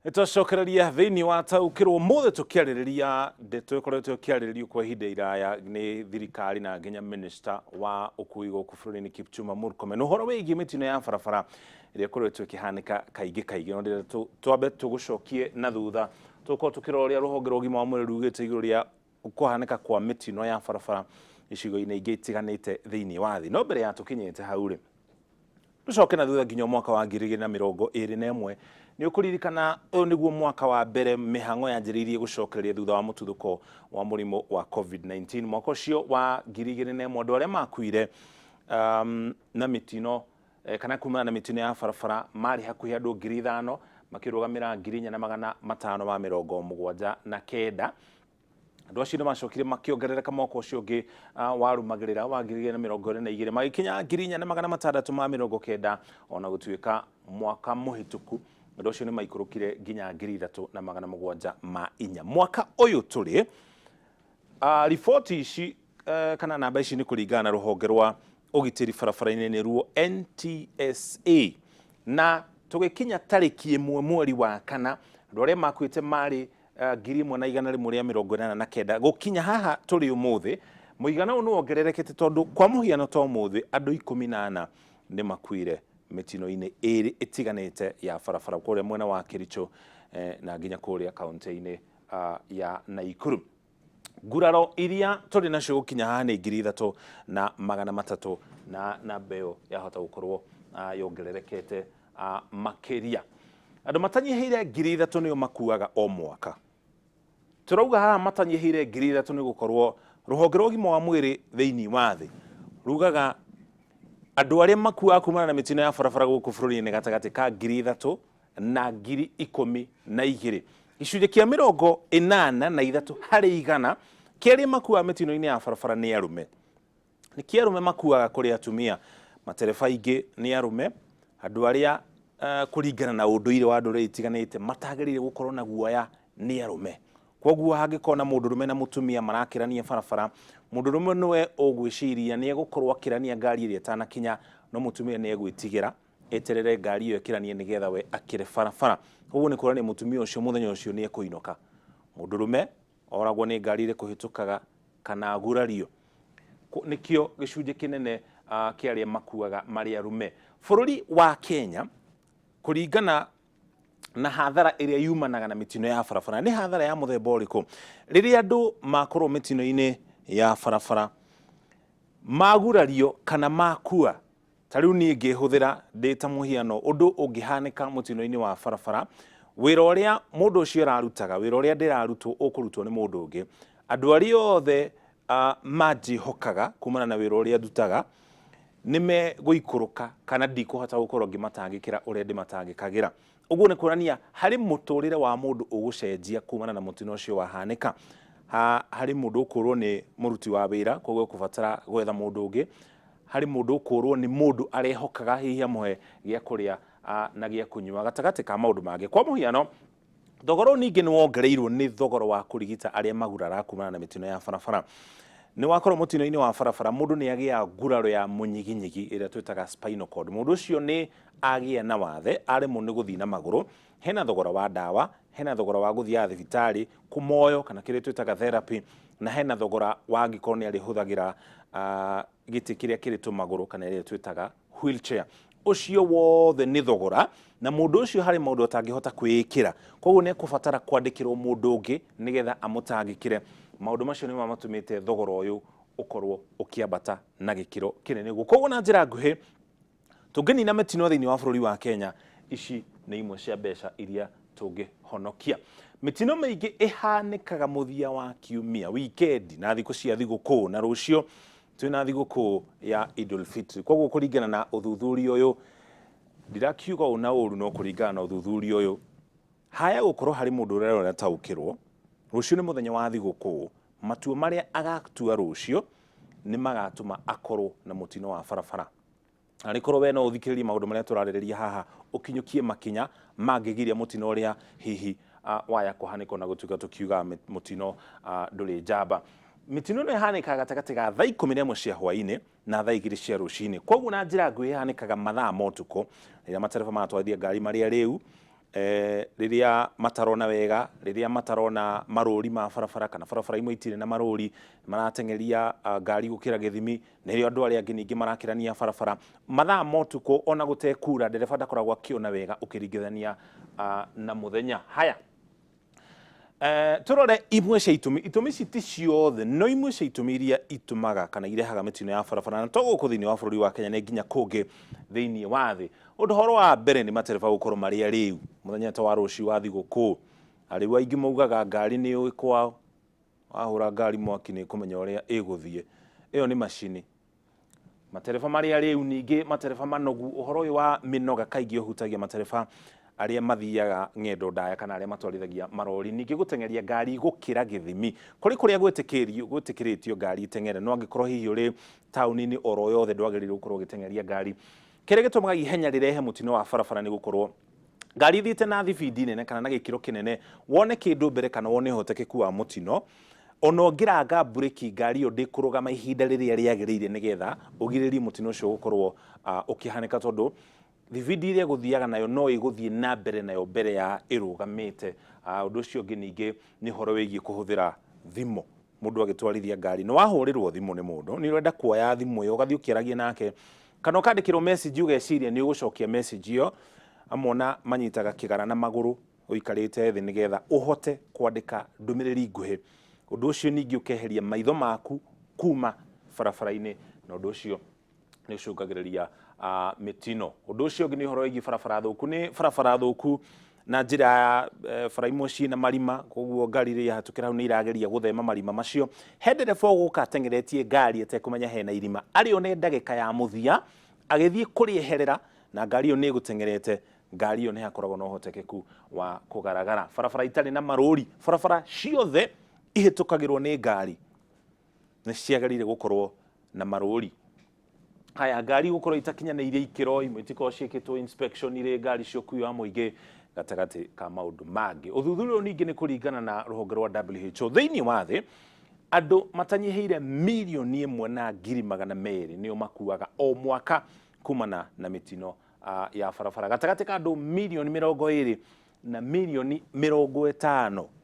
Nĩtwacokereria thĩinĩ wa taũkĩrwo ũmũthĩ tũkĩarĩrĩria ndeto ĩkoretwo ĩkĩarĩrĩrio kwa ihinda iraya nĩ thirikari na nginya minister wa ũkui gũkũ bũrũri-inĩ Kipchumba Murkomen, ũhoro wĩgiĩ mĩtino ya barabara ĩrĩa ĩkoretwo ĩkĩhanĩka kaingĩ kaingĩ. No ndĩrenda twambe tũgũcokie na thutha, tũgũkorwo tũkĩrora ũrĩa rũhonge rwa ũgima wa mwĩrĩ rugĩte igũrũ rĩa kũhanĩka kwa mĩtino ya barabara icigo-inĩ ingĩ itiganĩte thĩinĩ wa thĩ. No mbere ya tũkinyĩte hau rĩ, tũcoke na thutha nginya mwaka wa 2021. Nĩ ũkũririkana ũyũ nĩguo mwaka wa mbere mĩhang'o yanjĩrĩirie gũcokereria thutha wa mũtuthũko wa mũrimũ wa COVID-19. Mwaka ũcio wa 2001, andũ arĩa makuire na mĩtino kana kumana na mĩtino ya barabara marĩ hakuhĩ andũ 5,000, makĩrũgamĩra 4,579. Andũ acio nĩ macokire makĩongerereka mwaka ũcio ũngĩ warũmagĩrĩra wa 2022, magĩkinya 4,690, ona gũtuĩka mwaka mũhĩtũku andũ acio nĩ maikũrũkire nginya 3,704. Mwaka ũyũ tũrĩ, riboti ici kana namba ici nĩ kũringana na rũhonge rwa ũgitĩri barabara-inĩ, nĩruo NTSA, na tũgĩkinya tarĩki 1 mweri wa 4, andũ arĩa makuĩte marĩ 1,189. Gũkinya haha tũrĩ ũmũthĩ, mũigana ũyũ nĩ wongererekete, tondũ kwa mũhiano ta ũmũthĩ andũ 14 nĩ makuire mĩtino-inĩ ĩrĩ ĩtiganĩte ya barabara kũrĩa mwena wa Kericho na nginya kũrĩa kaũntĩ-inĩ ya Naikuru. Nguraro iria tũrĩ nacio gũkinya haha nĩ 3,300, na namba ĩyo yahota gũkorwo yongererekete makĩria. Andũ matanyihĩire 3,000 nĩo makuaga o mwaka. Tũrauga haha matanyihĩire 3,000 nĩ gũkorwo rũhonge rwa ũgima wa mwĩrĩ thĩinĩ wa thĩ rugaga andũ arĩa makuaga kumana na mĩtino ya barabara gũkũ bũrũri-inĩ gatagatĩ ka 3,000 na 12,000. Gĩcunjĩ kĩa 83% kĩa arĩa makuaga mĩtino-inĩ ya barabara nĩ arũme. Nĩ kĩa arũme makuaga kũrĩ atumia. Matereba aingĩ nĩ arũme, andũ arĩa kũringana na ũndũire wa ndũrĩrĩ itiganĩte matagĩrĩire gũkorwo na guoya nĩ arũme. Kwoguo hangĩkorwo na mũndũrũme na mũtumia marakĩrania barabara, mũndũrũme nĩwe ũgwĩciria nĩ egũkorwo akĩrania ngari ĩrĩa ĩtanakinya, no mũtumia nĩ egwĩtigĩra eterere ngari ĩyo ĩkĩranie nĩgetha we akĩre barabara. Ũguo nĩ kuonania mũtumia ũcio mũthenya ũcio nĩ ekũinũka. Mũndũrũme oragwo nĩ ngari ĩrĩa ĩkũhĩtũkaga kana agurario. Nĩkĩo gĩcunjĩ kĩnene kĩa arĩa makuaga marĩ arũme. Bũrũri wa Kenya, kũringana na hathara ĩrĩa yumanaga na mĩtino ya barabara, nĩ hathara ya mũthemba ũrĩkũ? Rĩrĩa andũ makorwo mĩtino-inĩ ya barabara, magurario kana makua, ta rĩu niĩ ngĩhũthĩra ndĩ ta mũhiano, ũndũ ũngĩhanĩka mũtino-inĩ wa barabara, wĩra ũrĩa mũndũ ũcio ararutaga, wĩra ũrĩa ndĩrarutwo ũkũrutwo nĩ mũndũ ũngĩ. Andũ arĩa othe manjĩhokaga kumana na wĩra ũrĩa ndutaga nĩ megũikũrũka, kana ndikũhota gũkorwo ngĩmatangĩkĩra ũrĩa ndĩmatangĩkagĩra. Ũguo nĩ kuonania harĩ mũtũrĩre wa mũndũ ũgũcenjia kumana na mũtino ũcio wahanĩka. Harĩ mũndũ ũkũrwo nĩ mũruti wa wĩra, koguo ekũbatara gwetha mũndũ ũngĩ. Harĩ mũndũ ũkũrwo nĩ mũndũ arehokaga hihi amũhe gĩa kũrĩa na gĩa kũnyua, gatagatĩ ka maũndũ mangĩ. Kwa mũhiano, thogora ũyũ ningĩ nĩ wongereirwo nĩ thogora wa kũrigita arĩa magurara kumana na mĩtino ya barabara. Nĩ wakorwo mũtino-inĩ wa barabara, mũndũ nĩ agĩaga nguraro ya mũnyiginyigi ĩrĩa twĩtaga spinal cord. Mũndũ ũcio nĩ agĩa na wathe, aremwo nĩ gũthiĩ na magũrũ. Hena thogora wa ndawa, hena thogora wa gũthiaga thibitarĩ kũmoyo kana kĩrĩa twĩtaga therapy, na hena thogora wa angĩkorwo nĩ arĩhũthagĩra gĩtĩ kĩrĩa kĩrĩ tũmagũrũ kana ĩrĩa twĩtaga wheelchair. Ũcio wothe nĩ thogora, na mũndũ ũcio harĩ maũndũ atangĩhota kwĩĩkĩra, koguo nĩ ekũbatara kwandĩkĩrwo mũndũ ũngĩ nĩgetha amũtangĩkĩre. Maũndũ macio nĩmo matũmĩte thogora ũyũ ũkorwo ũkĩambata na gĩkĩro kĩnene ũguo. Koguo na njĩra nguhĩ, tũngĩnina mĩtino thĩinĩ wa bũrũri wa Kenya, ici nĩ imwe cia mbeca iria tũngĩhonokia. Mĩtino mĩingĩ ĩhanĩkaga mũthia wa kiumia, wikendi na thikũ cia thigũkũ, na rũciũ twĩna thigũkũ ya Idul Fitri. Koguo kũringana na ũthuthuria ũyũ, ndirakiuga ũũ na ũru, no kũringana na ũthuthuria ũyũ, haya gũkorwo harĩ mũndũ ũrĩa ũrataũkĩrwo, rũciũ nĩ mũthenya wa thigũkũ, matua marĩa agatua rũciũ nĩ magatũma akorwo na mũtino wa barabara. Arĩkorwo we no ũthikĩrĩrie maũndũ marĩa tũrarĩrĩria haha, ũkinyũkie makinya mangĩgiria mũtino ũrĩa hihi waya kũhanĩka, ona gũtuĩka tũkiugaga mũtino ndũrĩ njamba. Mĩtino ĩno ĩhanĩkaga gatagatĩ ga thaa 11 cia hwaĩ-inĩ na thaa 2 cia rũcinĩ. Koguo na njĩra nguhĩ ĩhanĩkaga mathaa ma ũtukũ, rĩrĩa matereba maratwarithia ngari marĩ arĩu. Rĩrĩa matarona wega, rĩrĩa matarona marũri ma barabara kana barabara imwe itirĩ na marũri, marateng'eria ngari gũkĩra gĩthimi, na rĩo andũ arĩa angĩ ningĩ marakĩrania barabara mathaa ma ũtukũ, ona gũtekura ndereba ndakoragwo akĩona wega ũkĩringithania na mũthenya. Haya, turore imwe cia itũmi. Itũmi ici ti ciothe, no imwe cia itũmi iria itũmaga kana irehaga mĩtino ya barabara, na to gũkũ thĩinĩ wa bũrũri wa Kenya, nĩ nginya kũngĩ thĩinĩ wa thĩ. Ũndũ ũhoro wa mbere nĩ matereba gũkorwo marĩ arĩu. Mũthenya ta wa rũciũ wa thigũkũ, arĩu aingĩ maugaga ngari nĩ yũĩ kwao, wahũra ngari mwaki nĩ ĩkũmenya ũrĩa ĩgũthiĩ. Ĩyo nĩ macini. Matereba marĩa rĩu ningĩ matereba manogu, ũhoro ũyũ wa mĩnoga kaingĩ ũhutagia matereba arĩa mathiaga ng'endo ndaya kana arĩa matwarithagia marori. Ningĩ gũteng'eria ngari gũkĩra gĩthimi, kũrĩ kũrĩa gwĩtĩkĩrĩtio ngari iteng'ere, no angĩkorwo hihi ũrĩ taũni-inĩ oro yothe ndwagĩrĩirwo gũkorwo ũgĩteng'eria ngari. Kĩrĩa gĩtũmaga ihenya rĩrehe mũtino wa barabara nĩ gũkorwo ngari ithiĩte na thibindi nene kana na gĩkĩro kĩnene, wone kĩndũ mbere kana wone ũhotekeku wa mũtino, ona ũngĩranga mburĩki ngari ĩyo ndĩkũrũgama ihinda rĩrĩa rĩagĩrĩire nĩgetha ũgirĩrĩrie mũtino ũcio gũkorwo ũkĩhanĩka, tondũ thibindi ĩrĩa ĩgũthiaga nayo no ĩgũthiĩ na mbere nayo mbere ya ĩrũgamĩte. Ũndũ ũcio ũngĩ ningĩ nĩ ũhoro wĩgiĩ kũhũthĩra thimũ. Mũndũ agĩtwarithia ngari, nĩ wahũrĩrwo thimũ nĩ mũndũ, nĩ ũrenda kuoya thimũ ĩyo ũgathiĩ ũkĩaragia nake, kana ũkandĩkĩrwo message ũgeciria nĩ ũgũcokia message ĩyo. Amwe ona manyitaga kĩgara na magũrũ ũikarĩte thĩ nĩgetha ũhote kwandĩka ndũmĩrĩri nguhĩ. Ũndũ ũcio ningĩ ũkeheria maitho maku kuma barabara-inĩ, na ũndũ ũcio nĩ ũcũngagĩrĩria mĩtino. Ũndũ ũcio ũngĩ nĩ ũhoro wĩgiĩ barabara thũku. Nĩ barabara thũku na njĩra ya bara imwe ciĩna marima, koguo ngari iria irahatũkĩra hau nĩ irageria gũthema marima macio. He ndereba ũgũka ateng'eretie ngari atekũmenya hena irima, arĩone ndagĩka ya mũthia agĩthiĩ kũrĩeherera, na ngari ĩyo nĩ ĩgũteng'erete, ngari ĩyo nĩ hakoragwo na ũhotekeku wa kũgaragara. Barabara itarĩ na marũri, barabara ciothe ihĩtũkagĩrwo nĩ ngari nĩ ciagĩrĩire gũkorwo na marũri. Haya, ngari gũkorwo itakinyanĩirie ikĩro, imwe itikorwo ciĩkĩtwo inspection irĩ ngari cia ũkui wa mũingĩ, gatagatĩ ka maũndũ mangĩ. Ũthuthuria ũyũ ningĩ nĩ kũringana na rũhonge rwa WHO, thĩinĩ wa thĩ andũ matanyihĩire 1,200,000 nĩo makuaga o mwaka kumana na mĩtino ya barabara. Gatagatĩ ka andũ 20 million na 50 million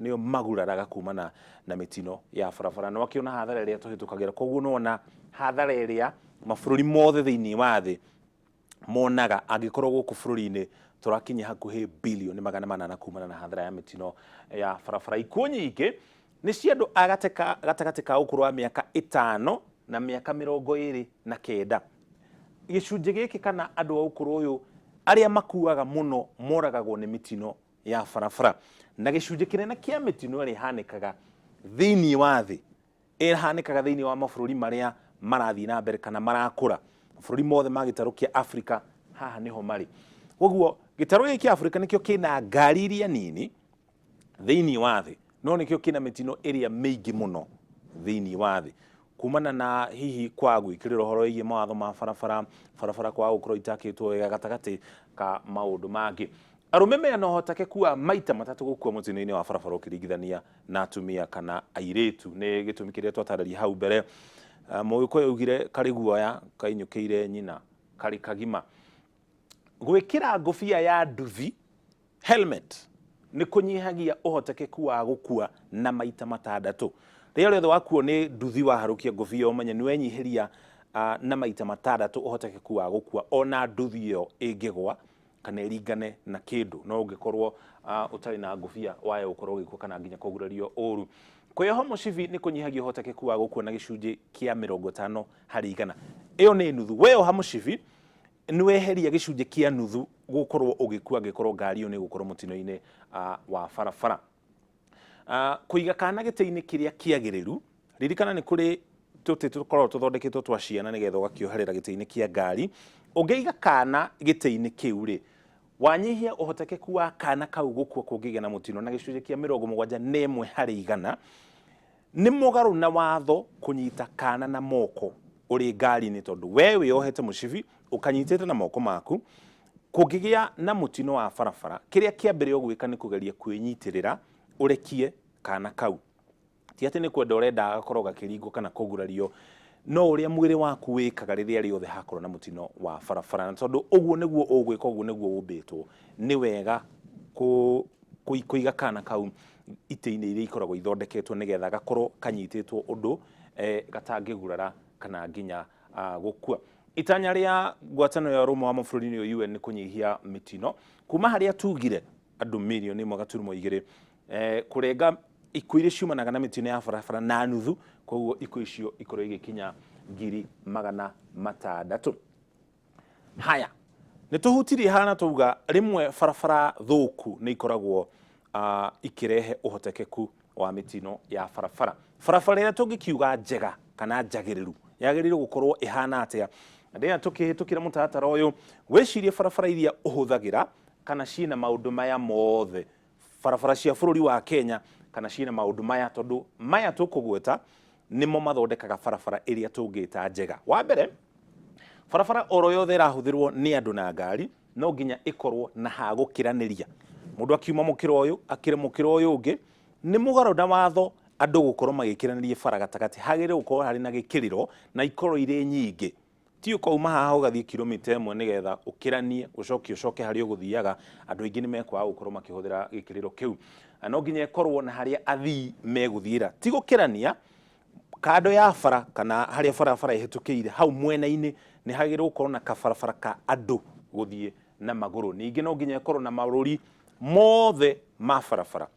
nĩo maguraraga kumana na mĩtino ya barabara. Na wakĩona hathara ĩrĩa tũhĩtũkagĩra, koguo nĩwona hathara ĩrĩa mabũrũri mothe thĩinĩ wa thĩ monaga angĩkorwo gũkũ bũrũri-inĩ tũrakinyia hakuhĩ 800 billion kumana na hathara ya mĩtino ya barabara. Ikuũ nyingĩ nĩ cia andũ a gatagatĩ ka ũkũrũ wa mĩaka 5 na mĩaka 29. Gĩcunjĩ gĩkĩ kana andũ a ũkũrũ ũyũ arĩa makuaga mũno moragagwo nĩ mĩtino ya barabara, na gĩcunjĩ kĩnene kĩa mĩtino ĩrĩa ĩhanĩkaga thĩinĩ wa thĩ ĩhanĩkaga thĩinĩ wa mabũrũri marĩa marathiĩ na mbere kana marakũra. Mabũrũri mothe ma gĩtarũ kĩa Afrika haha nĩho marĩ. Koguo gĩtarũ gĩkĩ kĩa Afrika nĩkĩo kĩna ngari iria nini thĩinĩ wa thĩ, no nĩkĩo kĩna mĩtino ĩrĩa mĩingĩ mũno thĩinĩ wa thĩ, kumana na hihi kwaga gwĩkĩrĩra ũhoro wĩgiĩ mawatho ma barabara, barabara kwaga gũkorwo itakĩtwo wega, gatagatĩ ka maũndũ mangĩ. Arũme mena ũhotekeku wa maita matatũ gũkua mũtino-inĩ wa barabara ũkĩringithania na atumia kana airĩtu. Nĩ gĩtũmi kĩrĩa twatarĩria hau mbere. Mũgĩkũyũ augire karĩ guoya kainyũkĩire nyina karĩ kagima. Gwĩkĩra ngũbia ya nduthi, helmet, nĩ kũnyihagia ũhotekeku wa gũkua na maita matandatũ. Rĩrĩa rĩothe wakuo nĩ nduthi waharũkia ngũbia, ũmenye nĩ wenyihĩria na maita matandatũ ũhotekeku wa gũkua ona nduthi ĩyo ĩngĩgwa kana ĩringane na kĩndũ. No ũngĩkorwo ũtarĩ na ngũbia waya gũkorwo ũgĩkua kana nginya kũgurario ũru. Kwĩyoha mũcibi nĩ kũnyihagia ũhotekeku wa gũkua na gĩcunjĩ kĩa 50%. Ĩyo nĩ nuthu. Weyoha mũcibi nĩ weheria gĩcunjĩ kĩa nuthu gũkorwo ũgĩkua angĩkorwo ngari ĩyo nĩ ĩgũkorwo mũtino-inĩ wa barabara. Kũiga kana gĩtĩ-inĩ kĩrĩa kĩagĩrĩru, ririkana nĩ kũrĩ tũtĩ tũkoragwo tũthondeketwo twa ciana nĩgetha ũgakĩoherera gĩtĩ-inĩ kĩa ngari. Ũngĩiga kana gĩtĩ-inĩ kĩu rĩ, wanyihia ũhotekeku wa kana kau gũkua kũngĩgĩa na mũtino na gĩcunjĩ kĩa 71%. Nĩ mũgarũ na watho kũnyita kana na moko ũrĩ ngari-inĩ, tondũ we wĩyohete mũcibi ũkanyitĩte na moko maku. Kũngĩgĩa na mũtino wa barabara, kĩrĩa kĩa mbere ũgwĩka nĩ kũgeria kwĩnyitĩrĩra ũrekie kana kau. Ti atĩ nĩ kwenda ũrenda gakorwo gakĩringwo kana kũgurario, no ũrĩa mwĩrĩ waku wĩkaga rĩrĩa rĩothe hakorwo na mũtino wa barabara. Na tondũ ũguo nĩguo ũgwĩka, ũguo nĩguo ũmbĩtwo, nĩ wega kũiga kana kau itĩ-inĩ iria ikoragwo ithondeketwo nĩgetha gakorwo kanyitĩtwo ũndũ gatangĩgurara kana nginya gũkua. Itanya rĩa ngwatanĩro ya ũrũmwe wa mabũrũri nĩyo UN nĩ kũnyihia mĩtino kuma harĩa tugire andũ mirioni 1.2 kũrenga ikuũ iria ciumanaga na mĩtino ya barabara na nuthu, koguo ikuũ icio ikorwo igĩkinya 600,000. Haya, nĩ tũhutirie hana twauga rĩmwe barabara thũku nĩ ikoragwo ikĩrehe ũhotekeku wa mĩtino ya barabara. Barabara ĩrĩa tũngĩkiuga njega kana njagĩrĩru yagĩrĩirwo gũkorwo ĩhana atĩa? Na rĩrĩa tũkĩhĩtũkĩra mũtaratara ũyũ, wĩcirie barabara iria ũhũthagĩra kana ciĩna maũndũ maya mothe. Barabara cia bũrũri wa Kenya kana ciĩna maũndũ maya, tondũ maya tũkũgweta nĩmo mathondekaga barabara ĩrĩa tũngĩta njega. Wa mbere, barabara oro yothe ĩrahũthĩrwo nĩ andũ na ngari no nginya ĩkorwo na ha gũkĩranĩria. Mũndũ akiuma mũkĩra ũyũ akĩre mũkĩra ũyũ ũngĩ, nĩ mũgarũ na watho andũ gũkorwo magĩkĩranĩria bara gatagatĩ. Hagĩrĩire gũkorwo harĩ na gĩkĩrĩro na ikorwo irĩ nyingĩ. Ti ũkauma haha ũgathiĩ kilomita 1 nĩgetha ũkĩranie ũcoke ũcoke harĩa ũgũthiaga, andũ aingĩ nĩ mekwaga gũkorwo makĩhũthĩra gĩkĩrĩro kĩu. Na no nginya ĩkorwo na harĩa athii megũthiĩra, ti gũkĩrania kando ya bara kana harĩa barabara ĩhĩtũkĩire hau mwena-inĩ nĩ hagĩrĩirwo gũkorwo na kabarabara ka andũ gũthiĩ na magũrũ. Ningĩ no nginya ĩkorwo na marũri mothe ma barabara.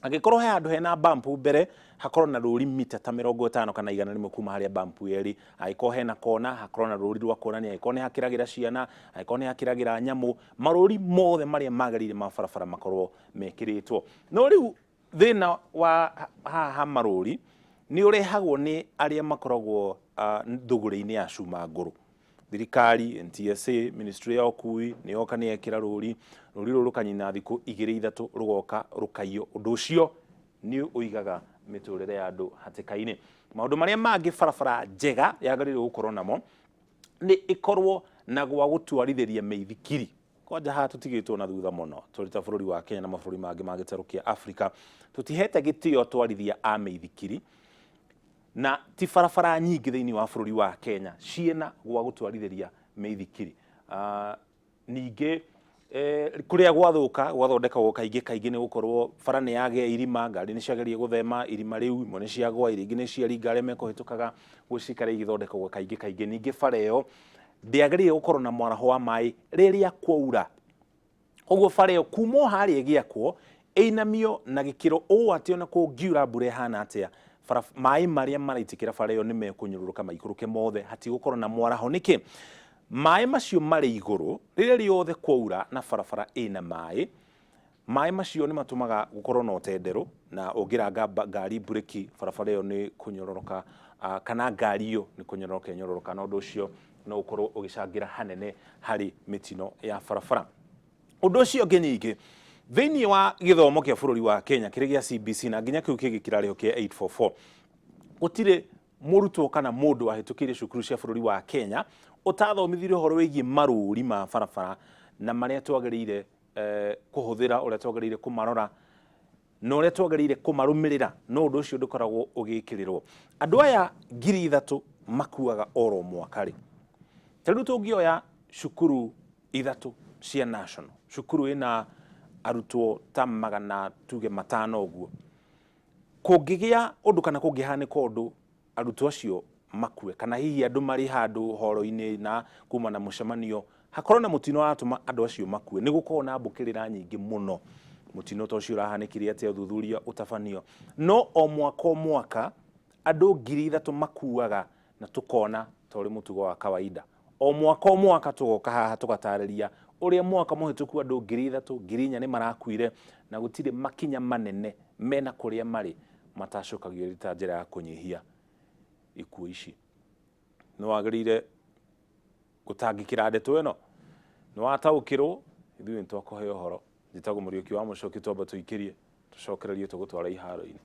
Angĩkorwo he handũ hena bump mbere, hakorwo na rũri mita ta 50 kana 100 kuma harĩa bump ĩyo ĩrĩ. Angĩkorwo hena kona, hakorwo na rũri rwa kuonania, angĩkorwo nĩ hakĩragĩra ciana, angĩkorwo nĩ hakĩragĩra nyamũ, marũri mothe marĩa magĩrĩire ma barabara makorwo mekĩrĩtwo. No rĩu thĩna wa haha marũri nĩ ũrehagwo nĩ arĩa makoragwo thũgũrĩ-inĩ ya cuma ngũrũ. Thirikari, NTSA, Ministry ya ũkui nĩ yoka nĩ yekĩra rũri, rũri rũrũ rũkanyina thikũ 2 3 rũgoka rũkaiywo. Ũndũ ũcio nĩ ũigaga mĩtũrĩre ya andũ hatĩka-inĩ. Maũndũ marĩa mangĩ barabara njega yagĩrĩirwo gũkorwo namo nĩ ĩkorwo na gwa gũtwarithĩria mĩithikiri. Kwanja haha tũtigĩtwo na thutha mũno tũrĩ ta bũrũri wa Kenya na mabũrũri mangĩ ma gĩtarũ kĩa Afrika, tũtihete gĩtĩo atwarithia a mĩithikiri, na ti barabara nyingĩ thĩinĩ wa bũrũri wa Kenya ciĩna gwa gũtwarithĩria mĩithikiri. Ningĩ kũrĩa gwathũka gwathondekagwo kaingĩ kaingĩ nĩ gũkorwo bara nĩ yagĩa irima, ngari nĩ ciageria gũthema irima rĩu, imwe nĩ ciagwa, iria ingĩ nĩ ciaringa arĩa mekũhĩtũkaga, gũcikara igĩthondekagwo kaingĩ kaingĩ. Ningĩ bara ĩyo ndĩagĩrĩire gũkorwo na mwaraho wa maĩ rĩrĩa kwaura. Koguo bara ĩyo kuma o harĩa ĩgĩakwo ĩinamio na gĩkĩro ũũ atĩ ona kũngiura mbura ĩhana atĩa, maĩ marĩa maraitĩkĩra bara ĩyo nĩ mekũnyũrũrũka maikũrũke mothe, hatigũkorwo na mwaraho. Nĩkĩ? Maĩ macio marĩ igũrũ rĩrĩa rĩothe kwaura na barabara ĩna maĩ, maĩ macio nĩ matũmaga gũkorwo na ũtenderũ, na ũngĩranga ngari mburĩki barabara ĩyo nĩ kũnyororoka, kana ngari ĩyo nĩ kũnyororoka ĩnyororoka, na ũndũ ũcio no ũkorwo ũgĩcangĩra hanene harĩ mĩtino ya barabara. Ũndũ ũcio ũngĩ ningĩ, thĩinĩ wa gĩthomo kĩa bũrũri wa Kenya kĩrĩ gĩa CBC na nginya kĩu kĩngĩ kĩrarĩho kĩa 844, gũtirĩ mũrutwo kana mũndũ wahĩtũkĩire cukuru cia bũrũri wa Kenya ũtathomithirio ũhoro wĩgiĩ marũri ma barabara na marĩa twagĩrĩire kũhũthĩra, ũrĩa twagĩrĩire kũmarora na ũrĩa twagĩrĩire kũmarũmĩrĩra, no ũndũ ũcio ndũkoragwo ũgĩkĩrĩrwo. Andũ aya 3,000 makuaga oro mwaka rĩ. Ta rĩu tũngĩoya cukuru 3 cia national, cukuru ĩna arutwo ta 500 ũguo, kũngĩgĩa ũndũ kana kũngĩhanĩka ũndũ arutwo acio makue, kana hihi andũ marĩ handũ horo-inĩ na kuma na mũcemanio hakorwo na mũtino waratũma andũ acio makue, nĩ gũkorwo na mbũkĩrĩra nyingĩ mũno. Mũtino ta ũcio ũrahanĩkire atĩa, ũthuthuria ũtabanio. No o mwaka o mwaka andũ 3,000 makuaga na tũkona ta ũrĩ mũtugo wa kawaida. O mwaka o mwaka tũgoka haha tũgatarĩria ũrĩa mwaka mũhĩtũku andũ 3,000, 4,000 nĩ marakuire, na gũtirĩ makinya manene mena kũrĩa marĩ matacokagio ĩrĩ ta njĩra ya kũnyihia ikuũ ici. Nĩ wagĩrĩire gũtangĩkĩra ndeto ĩno? Nĩ wataũkĩrwo? Ithuĩ nĩ twakũhe ũhoro. Njĩtagwo Mũriũki wa Mũcoki, twamba tũikĩrie, tũcokererie tũgũtwara iharo-inĩ.